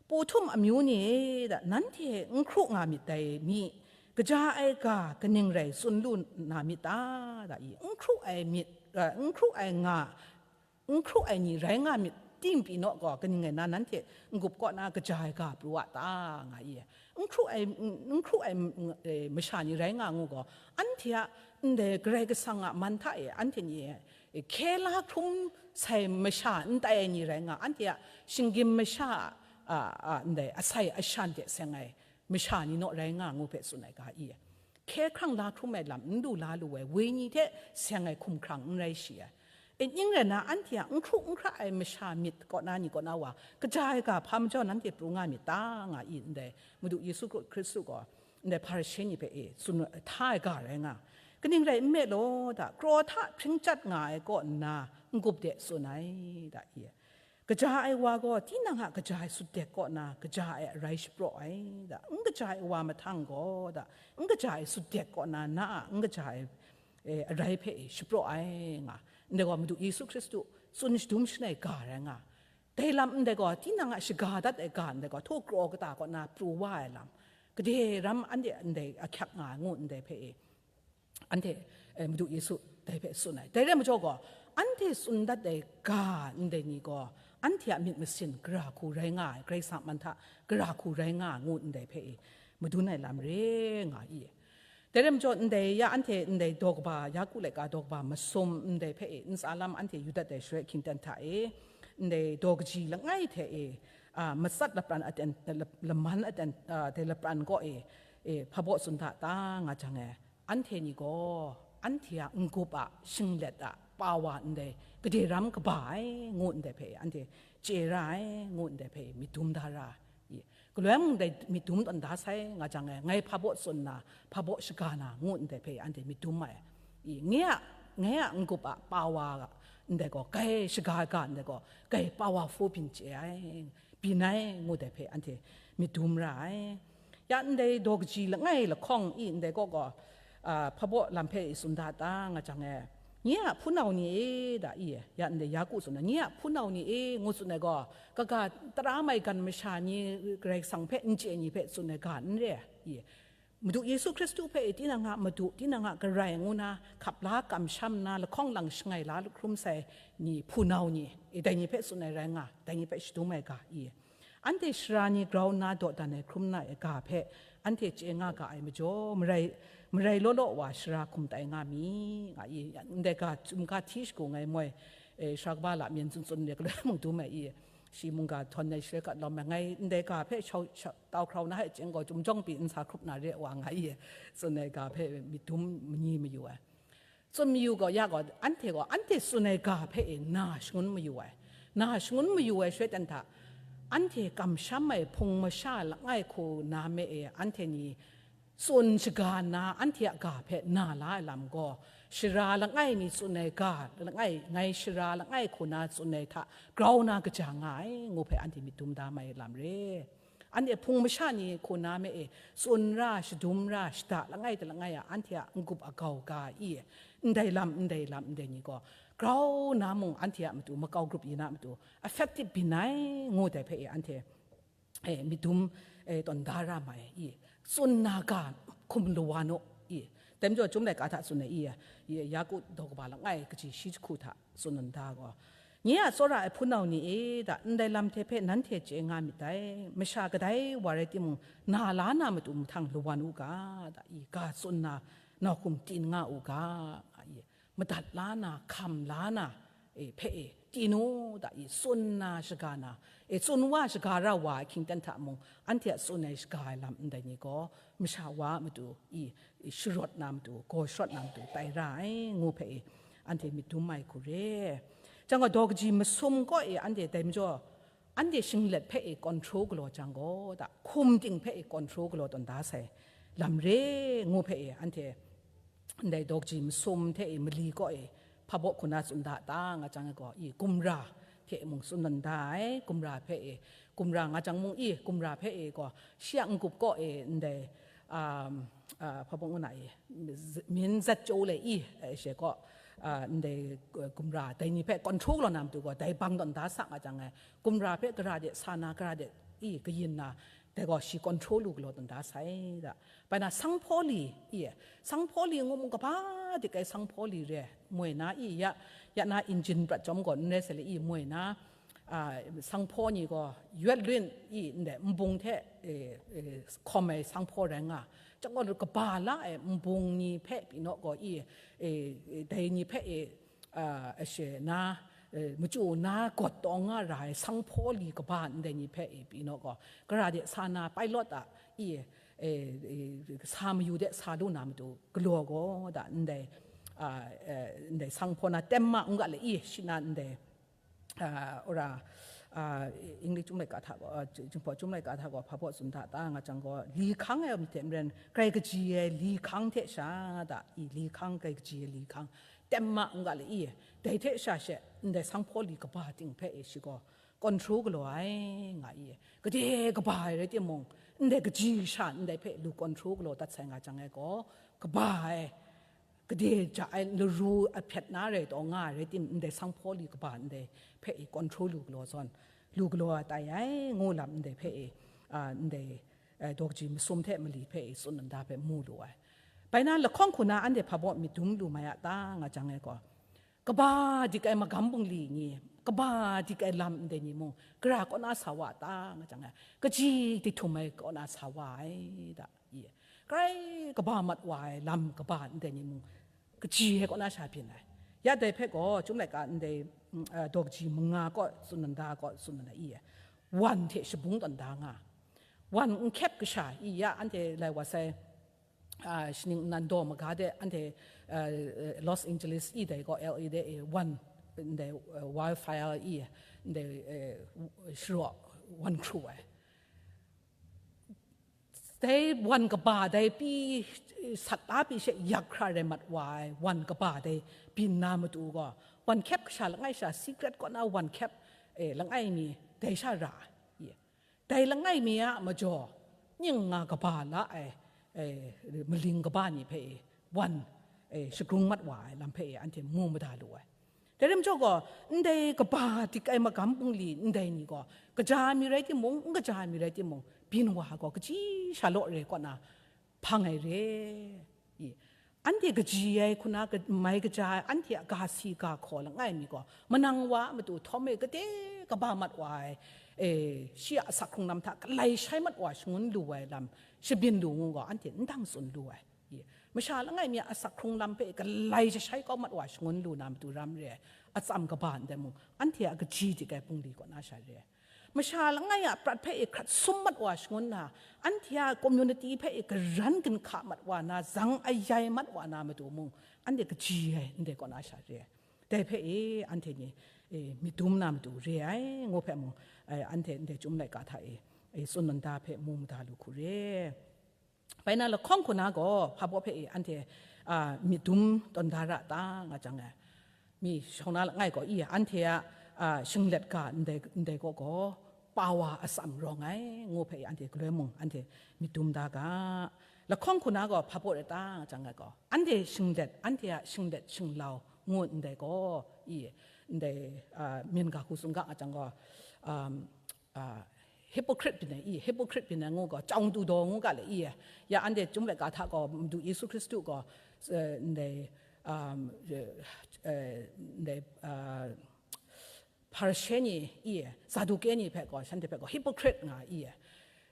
Pu htum amyu ni e, da, nanhte n hkru nga myit dai mi, kaja ai ga kaning rai tsun lu na myit ta? Da, i, n hkru ai myit, a, n hkru ai nga, n hkru ai ni rai nga myit, ting pyi naw gaw, kaning rai nna nanhte n-gup kaw na kaja ai ga pru a ta, nga i. N hkru ai, n, n hkru ai, mm, e, masha ni rai nga ngu gaw, anhte a ndai Karai Kasang a man hta e anhte ni, e, hkye la hkrum sai masha n tai ai ni rai nga, anhte a shinggyim masha a, a, a, ndai asai ashan hte seng ai masha ni naw rai nga ngu hpe tsun ai ga i. Hkye hkrang la hkrum ai lam n lu la lu ai wenyi hte seng ai hkumhkrang n rai shi ai. E, ning rai nna, anhte a n hkru n hkra ai masha myit kaw na ni kaw na wa, kaja ai ga hpa majaw nanhte pru nga myit ta, nga i ndai, Madu Yesu Hkristu gaw ndai Hparishe ni hpe e tsun hta ai ga rai nga. Kaning rai nme law, da, kraw hta hpring chyat nga ai kaw nna n-gup de tsun ai, da, i. Kaja ai wa gaw tinang a kaja ai sutdek kaw na kaja ai arai shapraw ai, da, n kaja ai wa mahtang gaw, da, n kaja ai sutdek kaw na na a n kaja ai, e, arai hpe e shapraw ai, nga. Ndai gaw Madu Yesu Hkristu tsun shadum shangai ga rai nga. Dai lam ndai gaw tinang a shaga dat ai ga ndai gaw htaw kraw kata kaw na pru wa ai lam, gade ram anhte ndai ahkyak nga ai ngu ndai hpe e, anhte, e, Madu Yesu dai hpe tsun ai. Dai rai majaw gaw, anhte tsun dat ai ga ndai ni gaw, anhte a myit masin gara hku rai nga ai, Karai Kasang man hta gara hku rai nga ai ngu ndai hpe e madun ai lam re nga i. Dai rai majaw, ndai ya anhte ndai daw kaba, Yaku laika daw kaba masum ndai hpe e ntsa lam anhte yu dat ai shaloi hkying ten hta e, ndai daw kaji langai hte e, a, matsat lapran aten, lap-, laman aten, a, dai lapran kaw e, e, hpabaw tsun da ta nga jang e, anhte ni gaw anhte a n-gup a shinglet a pawa ndai gade ram kaba ai ngu ndai hpe anhte chye ra ai ngu ndai hpe myit dum da ra i. Galoi mung dai myit dum tawn da sai nga jang e, ngai hpabaw tsun na, hpabaw shaga na ngu ndai hpe anhte myit dum ai i. Ngai a, ngai a n-gup a pawa ndai gaw, kai shaga ga ndai gaw, kai pawa hpu byin chye ai, byin ai ngu dai hpe anhte myit dum ra ai. Ya ndai daw kaji langai lahkawng i ndai kaw gaw, a, hpabaw lam hpe i tsun da ta nga jang e, nye a hpunau ni e, da i, ya ndai Yaku tsun na, nye a hpunau ni e, ngu tsun ai gaw, kaga tara maigan masha ni Karai Kasang hpe n chye ni hpe tsun ai ga n re i. Madu Yesu Hkristu hpe i tinang a Madu, tinang a Karai ngu na hkap la kamsham nna lahkawng lang shangai la hkrum sai ni, hpunau ni, i dai ni hpe tsun ai rai nga, dai ni hpe shadum ai ga i. Anhte sara ni grau nna dawdan ai hkrum na ai ga hpe anhte chye nga ga ai majaw, marai, marai law law wa sara hkum tai nga mi, nga i, ndai ga, chyum ga hti shagu ngai moi, e, sara kaba lamyin tsun tsun de, galoi mung dum ai i, shi mungga htawn ai shaloi kat lawm ai, ngai ndai ga hpe shau, shau, tau hkrau na ai chyeng gaw, chyum jawng pyi n sa hkrup na re wa nga i, tsun ai ga hpe myit dum manyi mayu ai. Tsun mayu gaw, ya gaw, anhte gaw, anhte tsun ai ga hpe e na shangun mayu ai. Na shangun mayu ai shaloi ten hta, anhte kamsham ai hpung masha langai hku na me e, anhte ni tsun shaga nna, anhte a ga hpe na la ai lam gaw, sara langai mi tsun ai ga langai, ngai sara langai hku na tsun ai hta grau na kaja nga ai, ngu hpe anhte myit dum da mai lam re. Anhte hpung masha ni hku na me e, tsun ra, shadum ra, shada langai hta langai a, anhte a n-gup a gau ga i, ndai lam, ndai lam, ndai ni gaw, grau na mung anhte a matu, makau grup yin a matu, effective byin ai, ngu dai hpe e, anhte, e, myit dum, e, tawn da ra mai i, tsun na ga hkum lawan u i, dai majaw, Chyum laika hta tsun ai i, i, Yaku daw kaba langai kaji shi jahku hta tsun nna da gaw, nye a tsawra ai hpunau ni e, da, ndai lam hte hpe nanhte chye nga myit dai, masha kadai wa rai timung, na la na matu mahtang lawan u ga, da, i, ga tsun na, nau hkum tin nga u ga, nga i, madat la na, hkam la na, e, hpe e, tin u, da, i, tsun na, shaga na, e, tsun wa, shaga ra wa ai hkying ten hta mung, anhte a tsun ai shaga ai lam ndai ni gaw, masha wa a matu, i, i, sharawt na matu, gaw sharawt na matu, tai ra ai, ngu hpe e, anhte myit dum ai hku re. Chyang gaw, daw kaji masum kaw e, anhte dai majaw, anhte shinglet hpe e control galaw jang gaw, da, hkum ting hpe e control galaw tawn da sai lam re, ngu hpe e, anhte ndai daw kaji masum hte e mali kaw e hpabaw hku na tsun da ta nga jang e gaw, i, gumra hte mung tsun tawn da ai, gumra hpe e, gumra nga jang mung i, gumra hpe e gaw, shi a n-gup kaw e ndai, um, a, hpabaw ngu na i, z-, myin zat chyaw le i, e, she gaw, a, ndai, e, gumra, dai ni hpe control galaw na matu gaw, dai bang tawn da sa nga jang e, gumra hpe gara de sa na, gara de i kayin na, dai gaw shi control lu galaw tawn da sai da. Bai na, sanghpaw li, i, sanghpaw li ngu mung kaba dik ai sanghpaw li re, moi na i, ya, ya na engine prat chyawm gaw n rai sai le i, moi na, a, sanghpaw ni gaw yawt lun i, ndai nbung hte, e, e, hkawm ai sanghpaw rai nga. Chyang gaw, kaba la ai nbung ni hpe pyi naw gaw i, e, e, dai ni hpe, e, a, ashe na, e, machyu na gawt tawng nga ra ai sanghpaw li kaba ndai ni hpe, e, pyi naw gaw, gara de sa na, pilot a, i, e, e, sa mayu de sa lu na matu galaw gaw, da, ndai, a, e, ndai sanghpaw na tenma n ga le i, shi na ndai, a, ora, a, English Chyum laika hta gaw, a, Jinghpaw Chyum laika hta gaw, hpabaw tsun da ta nga jang gaw, li hkang ai myit hte maren, grai kaji ai li hkang hte sha, da, i, li hkang, grai kaji ai li hkang, tenma n ga le i, dai hte sha she, ndai sanghpaw li kaba ting hpe e shi gaw control galaw ai, nga i, gade kaba ai rai timung, ndai kaji sha ndai hpe lu control galaw dat sai nga jang ai gaw, kaba ai, gade ja ai laru a hpyet na rai taw nga ai rai tim, ndai sanghpaw li kaba ndai hpe e control lu galaw zawn, lu galaw ai tai ai, ngu lam ndai hpe e, a, ndai, e, daw kaji masum hte mali hpe e tsun nna hpe mu lu ai. Bai na, lahkawng hku na anhte hpabaw myit dum lu mai a ta nga jang ai gaw, kaba dik ai magam bungli ni, Kaba dik ai lam ndai ni mung, gara kaw na sa wa ta nga jang e, kaji dik htum ai kaw na sa wa ai da, i. Grai kaba mat wa ai lam kaba ndai ni mung, kaji ai kaw na sha byin ai. Ya dai hpe gaw, Chyum laika ndai, mm, ah, daw kaji manga kaw tsun nna, kaw tsun nna, i. Wan hte shabung tawn da nga. Wan n hkyep kasha, i ya, anhte lai wa sai, ah, shaning nnan daw maga de, anhte, ah, Los Angeles i dai gaw, L A de, e, wan, ndai, ah, wildfire i, ndai, eh, sharaw wan hkru ai. Dai wan kaba, dai pyi, sat la pyi she yak hkra rai mat wa ai, wan kaba dai byin na matu gaw, wan hkyep kasha langai sha, secret kaw na wan hkyep, eh, langai mi, dai sha ra ai. Dai langai mi a majaw, ning nga kaba la ai, eh, maling kaba ni hpe e, wan, eh, shagrung mat wa ai lam hpe e, anhte mu mada lu ai. Dai rai majaw gaw, ndai kaba dik ai magam bungli ndai ni gaw, kaja ai mi rai timung, n kaja ai mi rai timung, byin wa gaw, kaji sha law re kaw na, hpang ai re. I, anhte kaji ai hku na ka-, mai kaja ai, anhte a ga si ga hkaw langai mi gaw, manang wa a matu htawm e kade kaba mat wa ai, e, shi a asak hkrung lam hta galai shai mat wa shangun lu ai lam, shabyin lu ngu gaw, anhte n dang tsun lu ai. I, masha langai mi a asak hkrung lam hpe galai jashai kau mat wa shangun lu na matu ram re ai, atsam kaba ndai mung, anhte a kaji dik ai bungli kaw na sha re ai. Masha langai a prat hpe e hkrat sum mat wa shangun na, anhte a community hpe e garan ginhka mat wa na, zang ayai mat wa na matu mung, anhte kaji ai ndai kaw na sha re ai. Dai hpe e anhte ni, e, myit dum na matu re ai, ngu hpe mung, e, anhte ndai Chyum laika hta e, e, tsun nna hpe mu mada lu hku re. Bai na lahkawng hku na gaw, hpa baw hpe e anhte, a, myit dum tawn da ra ta, nga jang e, mi shawng na langai gaw, i, anhte a, a, shinglet ga ndai, ndai gaw gaw, pa wa atsam rawng ai, ngu hpe e anhte galoi mung, anhte myit dum da ga. Lahkawng hku na gaw, hpa baw rai ta, nga jang e gaw, anhte shinglet, anhte a shinglet shinglau ngu ndai gaw, i, ndai, a, myen ga hku tsun ga, nga jang gaw, um, a, hypocrite byin ai, i, hypocrite byin ai ngu gaw, chyawng tu daw ngu ga le, i, ya anhte Chyum laika hta gaw, Madu Yesu Hkristu gaw, eh, ndai, um, eh, eh, ndai, ah, Hparishe ni, i, Saduke ni hpe gaw, shanhte hpe gaw, hypocrite nga, i,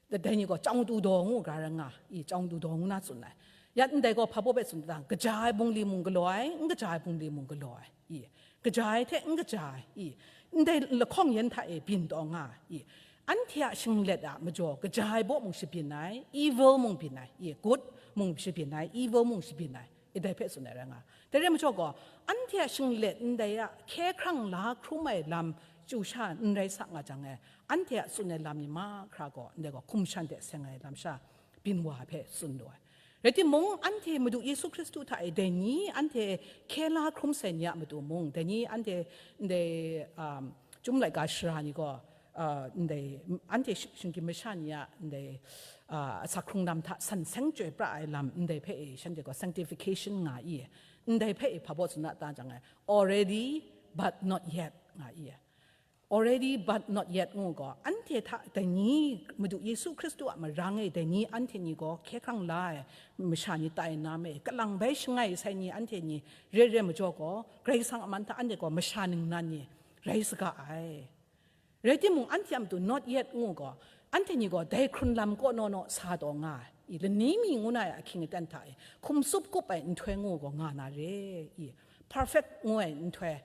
dai ni gaw, chyawng tu daw ngu ga ra nga, i, chyawng tu daw ngu na tsun ai. Ya ndai gaw, hpa baw hpe tsun dang, kaja ai bungli mung galaw ai, n kaja ai bungli mung galaw ai, i, kaja ai hte n kaja ai, i, ndai lahkawng yan hta e byin taw nga ai, i, anhte a shinglet a majaw, kaja ai baw mung shabyin ai, evil mung byin ai, i, good mung shabyin ai, evil mung shabyin ai, i, dai hpe tsun ai rai nga. Dai rai majaw gaw, anhte a shinglet ndai a hkye hkrang la hkrum ai lam chyu sha n rai sa nga jang e, anhte a tsun ai lam ni mahkra gaw, ndai gaw hkum shan de seng ai lam sha byin wa hpe tsun lu ai. Rai timung, anhte Madu Yesu Hkristu hta e dai ni anhte hkye la hkrum sai ni a matu mung, dai ni anhte ndai, um, Chyum laika shara ni gaw, uh, ndai, anhte shi-, shinggyim masha ni a ndai, uh, asak hkrung lam hta san seng chyoi pra ai lam ndai hpe e shanhte gaw sanctification nga i, ndai hpe e hpa baw tsun na ta jang e, already but not yet nga i. Already but not yet ngu gaw, anhte hta dai ni, Madu Yesu Hkristu a marang e dai ni anhte ni gaw hkye hkrang la ai masha ni tai na me, kalang bai shangai sai ni anhte ni re re majaw gaw, Karai Kasang a man hta anhte gaw masha ningnan ni rai saga ai. Rai timung, anhte a matu not yet ngu gaw, anhte ni gaw dai hkrun lam kaw naw naw sa taw nga ai, i, lani mi ngu na ai ahkying aten hta e, hkum tsup kup ai nhtoi ngu gaw nga na re, i, perfect ngu ai nhtoi,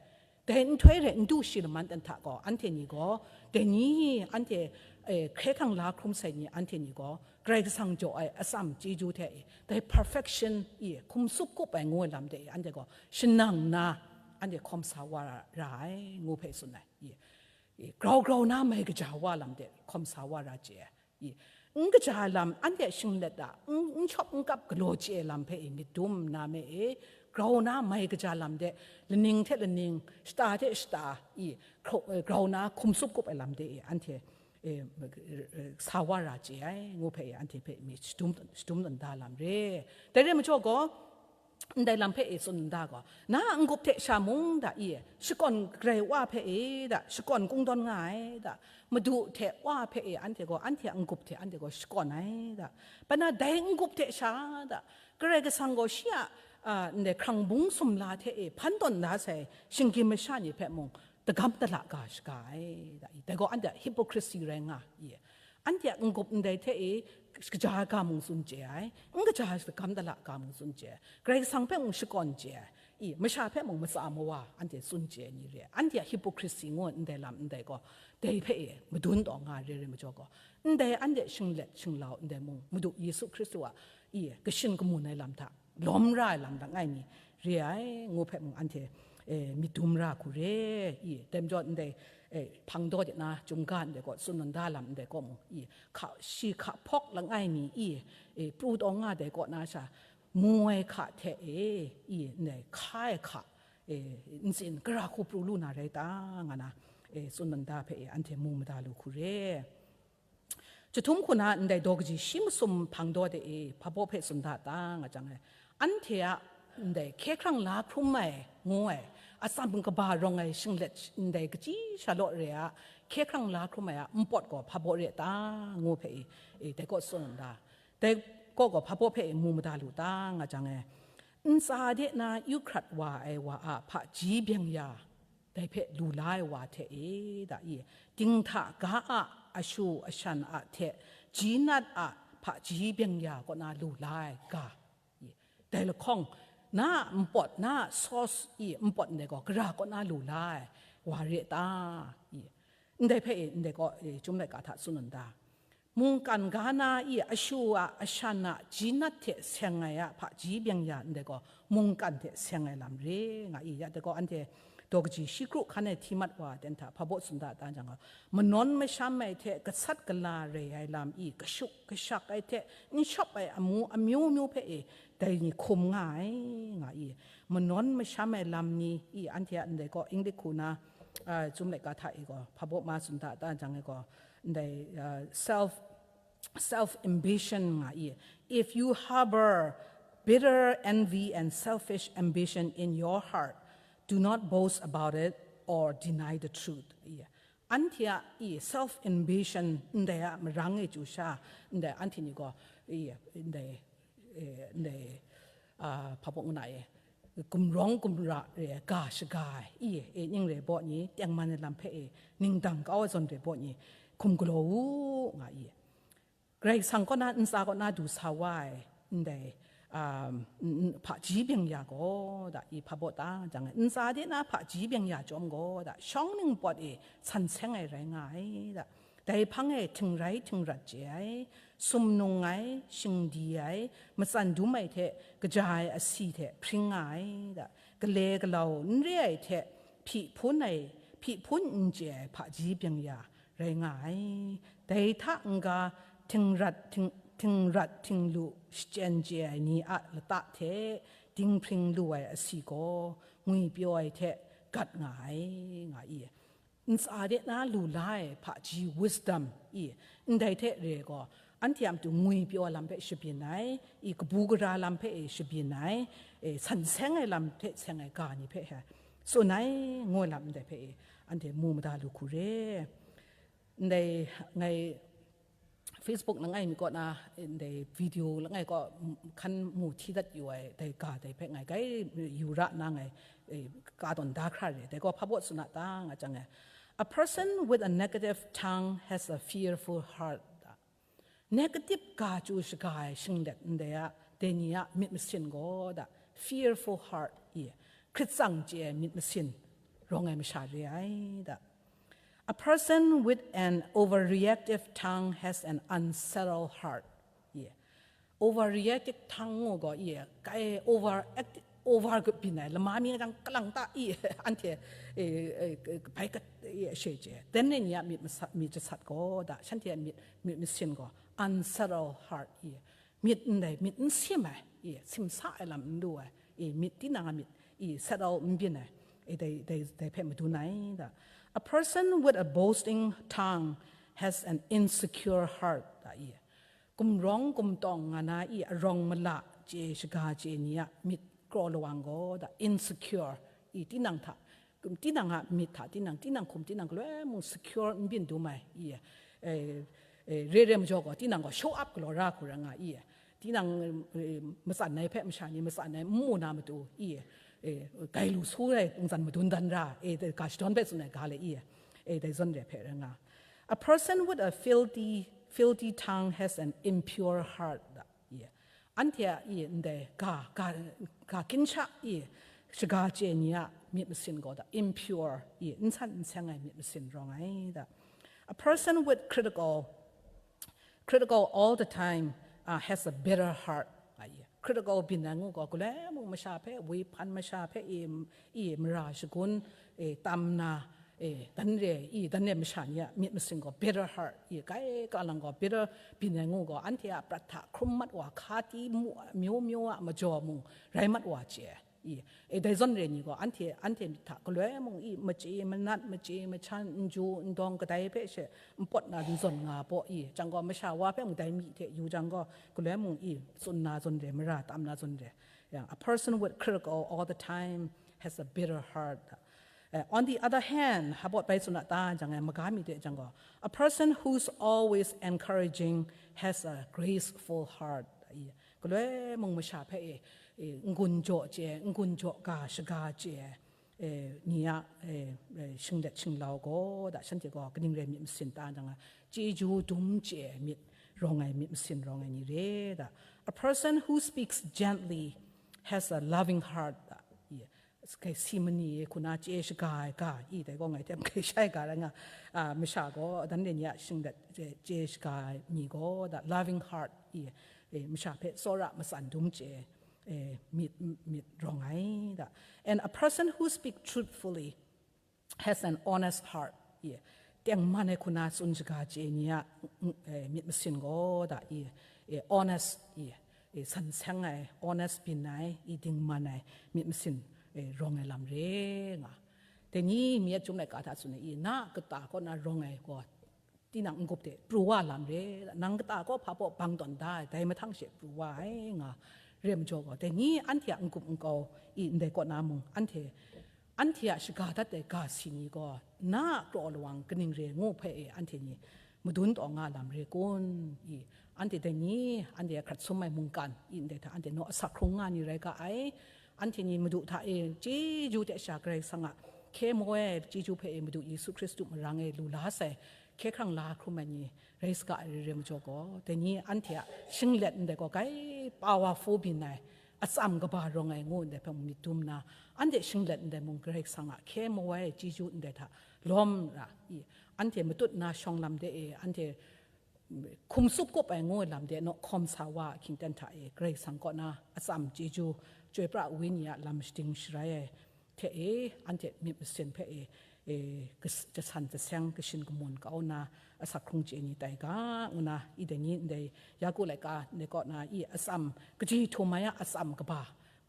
dai nhtoi re n du shi laman ten hta gaw, anhte ni gaw, dai ni anhte, eh, hkye hkrang la hkrum sai ni anhte ni gaw, Karai Kasang jaw ai atsam chyeju hte e, dai perfection i hkum tsup kup ai ngu ai lam de e, anhte gaw shanang nna, anhte hkawm sa wa ra, ra ai, ngu hpe tsun ai. I, i, grau grau na mai kaja wa lam de hkawm sa wa ra chye ai. I, n kaja lam, anhte shinglet a, n, n shawp n kap galaw chye ai lam hpe i myit dum nna me e, grau na mai kaja lam de, laning hte laning, shata hte shata, i, grau, grau na hkum tsup kup ai lam de e, anhte, e, sa wa ra chye ai, ngu hpe i, anhte hpe myit shadum, shadum tawn da lam re. Dai re majaw gaw, ndai lam hpe e tsun nda gaw, na a n-gup hte sha mung da i, shakawn Karai Wa hpe e da, shakawn kungdawn nga ai da, Madu hte Wa hpe e anhte gaw, anhte a n-gup hte anhte gaw shakawn ai da. Bai na dai n-gup hte sha da, Karai Kasang gaw shi a, a, ndai hkrang bung sumla hte e hpan tawn da sai shinggyim masha ni hpe mung, dagam dala ga shaga ai, da i. Dai gaw anhte a hypocrisy rai nga i. Anhte a n-gup ndai hte e, kaja ai ga mung tsun chye ai, n kaja ai dagam dala ga mung tsun chye ai, Karai Kasang hpe mung shakawn chye ai, i, masha hpe mung matsa mawa anhte tsun chye ai ni re ai. Anhte a hypocrisy ngu ai ndai lam ndai gaw, dai hpe e madun taw nga ai re ai majaw gaw, ndai anhte shinglet shinglau ndai mung Madu Yesu Hkristu a, i, kashin kamun ai lam hta lawm ra ai lam langai mi re ai, ngu hpe mung anhte, e, myit dum ra hku re, i, dai majaw ndai, e, hpang daw de na, chyum ga ndai kaw, tsun nda lam ndai kaw mung, i, hka, shi hka hpawk langai mi, i, e, pru taw nga dai kaw na sha, mu ai hka hte e, i, ndai hka ai hka, e, ntsin gara hku pru lu na rai ta, nga na, e, tsun nda hpe e, anhte mu mada lu hku re. Chyahtum hku na ndai daw kaji shi masum hpang daw de e, hpa baw hpe tsun da ta nga jang e, anhte a ndai hkye hkrang la hkrum ai ngu ai, atsam kaba rawng ai shinglet ndai kachyi sha law re a, hkye hkrang la hkrum ai a npawt gaw hpa baw re ta ngu hpe e, e, dai kaw tsun da. Dai kaw gaw hpa baw hpe e mu mada lu ta nga jang e, ntsa de na yu hkrat wa ai wa a hpaji byeng ya, dai hpe lu la ai wa hte e, da i, dinghta ga a ashu ashan a hte, ji nat a hpaji byeng ya kaw na lu la ai ga, i, dai lahkawng, na a npawt, na a source i npawt ndai gaw, gara kaw na lu la ai wa re ta, i, ndai hpe e, ndai gaw, e, Chyum laika hta tsun nda, mungkan ga na i ashu a, ashan a, ji nat hte seng ai a hpaji byeng ya ndai gaw, mungkan hte seng ai lam re nga i, ya dai gaw anhte daw kaji shi kru hkan e hti mat wa ai ten hta hpa baw tsun da ta jang gaw, manawn masham ai hte gasat gala re ai lam i, kashuk kashak ai hte n shawp ai amu amyu myu hpe e dai ni hkum nga ai, nga i, manawn masham ai lam ni i, anhte a ndai gaw English hku na, a, Chyum laika hta e gaw, hpa baw ma tsun da ta jang e gaw, ndai, a, self self ambition nga i. If you harbor bitter envy and selfish ambition in your heart, do not boast about it or deny the truth. I. Anhte a i self ambition ndai a marang e chyu sha, ndai anhte ni gaw i, ndai, e, ndai, a, hpa baw nga na e, gumrawng gumra re ai ga shaga ai, i, e ning re baw ni, tengman ai lam hpe e ningdang kau ai zawn re baw ni, hkum galaw u, nga i. Karai Kasang kaw na, ntsa kaw na du sa wa ai, ndai, um, n-, n-, hpaji byeng ya gaw, da, i hpa baw ta jang ai, ntsa de na hpaji byeng ya chyawm gaw, da, shawng ningpawt e san seng ai rai nga ai, da, dai hpang e htingrai htingrat chye ai, sumnung ai, shingdi ai, matsan dum ai hte kaja ai asi hte hpring nga ai, da, gale galau n re ai hte hpyi hpun ai, hpyi hpun n chye ai hpaji byeng ya rai nga ai. Dai hta n-ga, htingrat, hting-, htingrat htinglu shachyen chye ai ni a lata hte dinghpring lu ai asi gaw, ngwipyaw ai hte gat nga ai, nga i. Ntsa de na lu la ai hpaji wisdom i, ndai hte re ai gaw, anhte a matu ngwipyaw ai lam hpe shabyin ai, i, kabu gara lam hpe e shabyin ai, e, san seng ai lam hte seng ai ga ni hpe he tsun ai, ngu ai lam ndai hpe e, anhte mu mada lu hku re. Ndai ngai Facebook langai mi kaw na, ndai video langai kaw, hkan mu hti dat yu ai, dai ga dai hpe ngai grai yu ra nna ngai, eh, ka tawn da hkra re, dai gaw hpa baw tsun a ta nga jang e, "A person with a negative tongue has a fearful heart." Negative ga chyu shaga ai shinglet ndai a, dai ni a myit masin gaw da, fearful heart i, hkrit tsang chye ai myit masin rawng ai masha re ai da. "A person with an overreactive tongue has an unsettled heart." Ye. Overreactive tongue ngu gaw, ye, kai over act-, over kabyin ai, lama mi jang kalang ta i, anhte, e, e, bai kat, e, she chye. Then ni a myit masa-, myit jasat gaw, da, shanhte a myit, myit masin gaw, unsettled heart i. Myit ndai, myit n sim ai, i, simsa ai lam n lu ai, i, myit tinang a myit, i, settle n byin ai, i, dai, dai, dai hpe madun ai, da. "A person with a boasting tongue has an insecure heart," da, i. Gumrawng gumtawng nga na i, arawng mala chye shaga chye ni a myit kraw lawang gaw, da, insecure, i, tinang hta, tinang a myit hta, tinang, tinang hkum, tinang galoi mung secure n byin dum ai, i, eh, eh, re re majaw gaw, tinang gaw show up galaw ra hku ra nga, i, tinang, eh, matsan ai hpe masha ni matsan ai n mu na matu, i, E, gai lu su ai kungzan madun dan ra, e, dai ga shadawn hpe tsun ai ga le i, e, dai zawn re hpe rai nga. A person with a filthy, filthy tongue has an impure heart, da, i. Anhte a, i, ndai ga, ga, ga ginsha, i, shaga chye ni a myit masin gaw da, impure, i, n san n seng ai myit masin rawng ai da. A person with critical, critical all the time, uh, has a bitter heart, nga i. Critical byin ai ngu gaw, galoi mung masha hpe, woi hpan masha hpe, i, i, mara shagun, e, tam na, e, dan re, i, dan re masha ni a myit masin gaw, bitter heart, i, kai ka lang gaw, bitter byin ai ngu gaw, anhte a prat hta hkrum mat wa, hkati mu, myu myu a majaw mung rai mat wa chye. I, e, dai zawn re ni gaw, anhte, anhte myit hta galoi mung, i, machye manat, machye machan, n ju n dawng kadai hpe she n pawt na n zawn nga baw, i, jang gaw, masha wa hpe mung dai myi hte yu jang gaw, galoi mung, i, tsun na zawn re, mara tam na zawn re. Ya, a person with critical all the time has a bitter heart. Uh, on the other hand, hpa baw bai tsun a ta jang e, maga mi de jang gaw, a person who's always encouraging has a graceful heart. I, galoi mung masha hpe, e, e, n-gun jaw chye, n-gun jaw ga shaga chye, e, ni a, e, e, shinglet shinglau gaw da, shanhte gaw kaning rai myit masin ta jang a, chyeju dum chye myit rawng ai, myit masin rawng ai ni re da. A person who speaks gently has a loving heart, da. I, kai si mani e hku na chye shaga ai ga, i, dai gaw ngai hte mkai shai ga rai nga, a, masha gaw dan re ni a shinglet chye, chye shaga ai ni gaw da, loving heart, i, e, masha hpe tsawra matsan dum chye, e, myit, myit rawng ai da. And a person who speaks truthfully has an honest heart, i, tengman ai hku na tsun shaga chye ni a, mm, e, myit masin gaw da, i, e, honest, i, e, san seng ai, honest byin ai, i, dingman ai myit masin, e, rawng ai lam re nga. Dai ni mi a Chyum laika hta tsun ai, i, na a kata kaw na rawng ai gaw, tinang n-gup de pru wa lam re, nang kata kaw hpa baw bang tawn da ai, dai mahtang she pru wa ai nga, re majaw gaw, dai ni anhte a n-gup n-kau, i, ndai kaw na mung, anhte, anhte a shaga dat ai ga si ni gaw, na a kraw lawang kaning re ngu hpe e, anhte ni madun taw nga lam re kun? I, anhte dai ni, anhte a hkrat sum ai mungkan, i, ndai hta anhte naw asak hkrung nga ni rai ga ai. Anhte ni Madu hta e chyeju hte sha Karai Kasang a hkye maw ai chyeju hpe e Madu Yesu Hkristu marang e lu la sai, hkye hkrang la hkrum ai ni rai saga ai re re majaw gaw, dai ni anhte a shinglet ndai gaw grai powerful byin ai, atsam kaba rawng ai ngu ndai hpe mung myit dum nna, anhte shinglet ndai mung Karai Kasang a hkye maw ai chyeju ndai hta lawm ra i, anhte matut na shawng lam de e, anhte hkum tsup kup ai ngu ai lam de naw hkawm sa wa a hkying ten hta e, Karai Kasang kaw na atsam chyeju, chyoi pra ai Wenyi a lam shading sharai ai hte e, anhte myit masin hpe e, e, kas-, jasan jaseng, kashin kamun kau nna, asak hkrung chye ni tai ga, ngu na, i dai ni ndai Yaku laika ndai kaw na, i atsam, kaji htum ai a atsam kaba,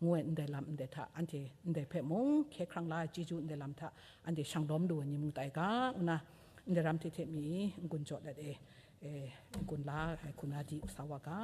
ngu ai ndai lam ndai hta, anhte ndai hpe mung hkye hkrang la ai chyeju ndai lam hta, anhte shang lawm lu ai ni mung tai ga, ngu na, ndai ram hte hte mi n-gun jaw let e, e, n-gun la ai hku na di sa wa ga.